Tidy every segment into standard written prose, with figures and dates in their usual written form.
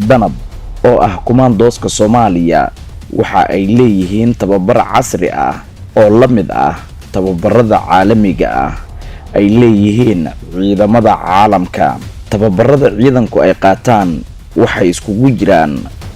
Danab oo ah kumaandooska Soomaaliya waxa ay leeyihiin tababar casri ah oo la mid ah tababarada caalamiga ah ay leeyihiin ciidamada caalamka. Tababarada ciidanku ay qaataan waxay iskugu jiraan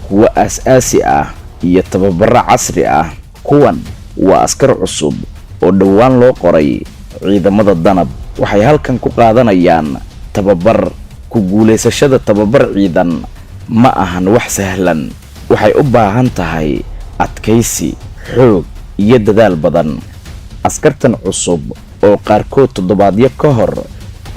kuwo aas-aasi ah iyo tababaro casri ah. Kuwan waa askar cusub oo dhowaan loo qoray ciidamada Danab. Waxay halkan ku qaadanayaan tababar. Ku guulaysashada tababar ciidan ma ahan wax sahlan, waxay u baahan tahay adkaysi, xoog iyo dadaal badan. Askartan cusub oo qaarkood toddobaadyo ka hor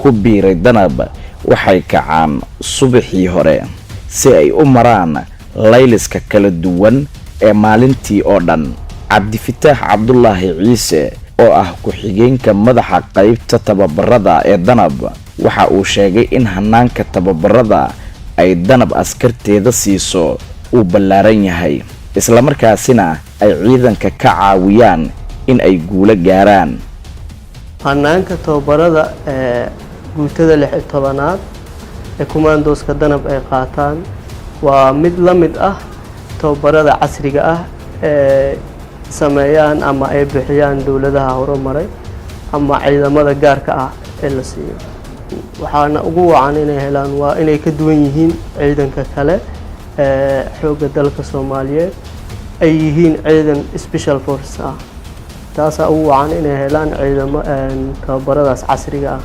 ku biiray Danab waxay kacaan subaxii hore si ay u maraan layliska kala duwan ee maalintii oo dhan. Cabdifataax Cabdulaahi Ciise oo ah ku-xigeenka madaxa qaybta tababarada ee Danab waxa uu sheegay in hanaanka tababarada ay Danab askarteeda siiso uu ballaaran yahay, islamarkaasina ay ciidanka ka caawiyaan in ay guulo gaaraan. Hanaanka tababarada ee guutada 16aad ee kumaandooska Danab ay qaataan waa mid la mid ah tababarada casriga ah ee sameeyaan ama ay bixiyaan dowladaha horumaray ama ciidamada gaarka ah ee la siiyo. Waxaana ugu wacan inay helaan waa inay ka duwan yihiin ciidanka kale ee xoogga dalka Soomaaliyeed, ay yihiin ciidan special force ah. Taasaa ugu wacan inay helaan ciidamo tababaradaas casriga ah.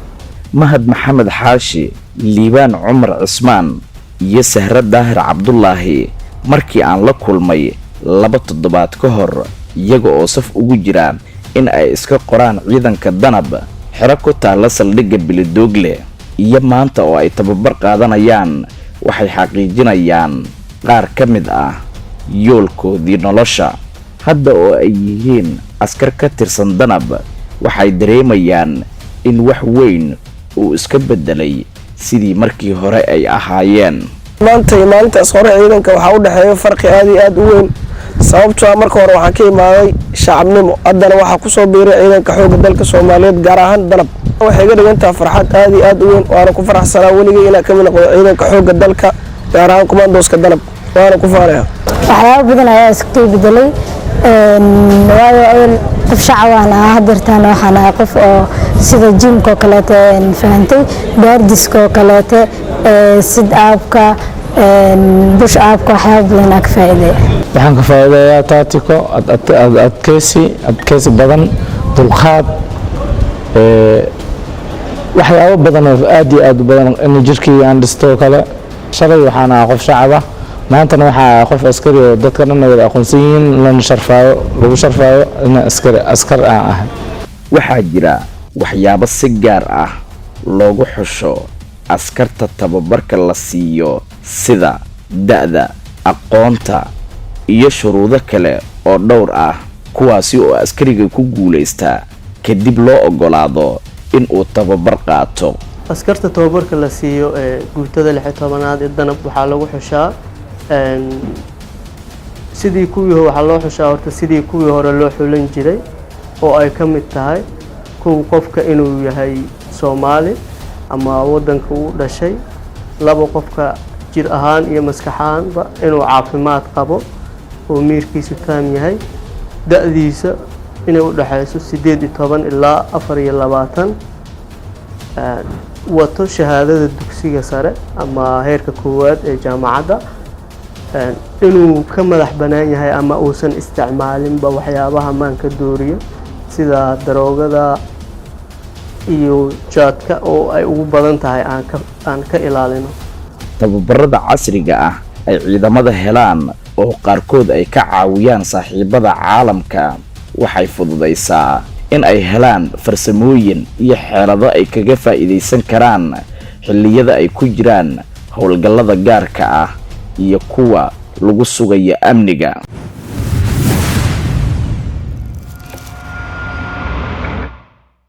Mahad Maxamed Xaashi, Liibaan Cumar Cismaan iyo Sahre Daahir Cabdulaahi markii aan la kulmay 2 toddobaad ka hor, iyaga oo saf ugu jira in ay iska qoraan ciidanka Danab xero ku taalla saldhigga Bilidoogle, iyo maanta oo ay tababar qaadanayaan, waxay xaqiijinayaan qaar ka mid ah yoolkoodii nolosha. Hadda oo ay yihiin askar ka tirsan Danab, waxay dareemayaan in wax weyn uu iska beddelay sidii markii hore ay ahaayeen. Maanta iyo maalintaas hore ciidanka waxaa u dhexeeya farqi aad iyo aad u weyn, sababtoo ah marka hore waxaan ka imaaday shacabnimo, haddana waxaa kusoo biiray ciidanka xoogga dalka Soomaaliyeed, gaar ahaan Danab. Waxay iga dhigantaha farxad aad iyo aad u weyn, waana ku faraxsanaa weligay inaan kamid noqdo ciidanka xoogga dalka, gaar ahaan kumaandooska Danab, waana ku faanaya. Waxyaabo badan ayaa iska bedelay, waayo awal qof shacabaan ahaa, hadeertaan waxaan ahay qof oo sida gym-ka oo kaleete fahantay, gaardiska oo kaleete, sit up-ka, push up-ka, waxyaabo badan aa ka faa'iiday. Waxaan ka faa'iidayaa taatiko, adkeysi, adkeysi badan, dulqaad, waxyaabo badan oo aad iyo aad u badan in jirkii aan dhisto oo kale. Shalay waxaan ahaa qof shacab ah, maantana waxaa ahaa qof askari oo dadka dhan ay wada aqoonsan yihiin, lana sharfaayo, lagu sharfaayo in askari askar aan ahay. Waxaa jira waxyaabo si gaar ah loogu xusho askarta tababarka la siiyo, sida da'da, aqoonta iyo shuruudo kale oo dhowr ah, kuwaasi oo askariga ku guulaysta kadib loo oggolaado in uu tababar qaato. Askarta tababarka la siiyo ee guutada 16aad ee Danab waxaa lagu xushaa sidii kuwii waxaa loo xushaa horta sidii kuwii hore loo xulan jiray, oo ay ka mid tahay kow, qofka inuu yahay Soomaali ama waddanka uu dhashay; labo, qofka jir ahaan iyo maskax ahaanba inuu caafimaad qabo oo miirkiisu taam yahay; da'diisa inay u dhexeyso 18 ilaa 24; wato shahaadada dugsiga sare ama heerka koowaad ee jaamacadda; inuu ka madax bannaan yahay ama uusan isticmaalinba waxyaabaha maanka dooriyo sida daroogada iyo jaadka oo ay ugu badan tahay aan ka ilaalino. Tababarada casriga ah ay ciidamada helaan oo qaarkood ay ka caawiyaan saaxiibada caalamka waxay fududaysaa in ay helaan farsamooyin iyo xeelado ay kaga faa'iidaysan karaan xilliyada ay ku jiraan howlgallada gaarka ah iyo kuwa lagu sugayo amniga.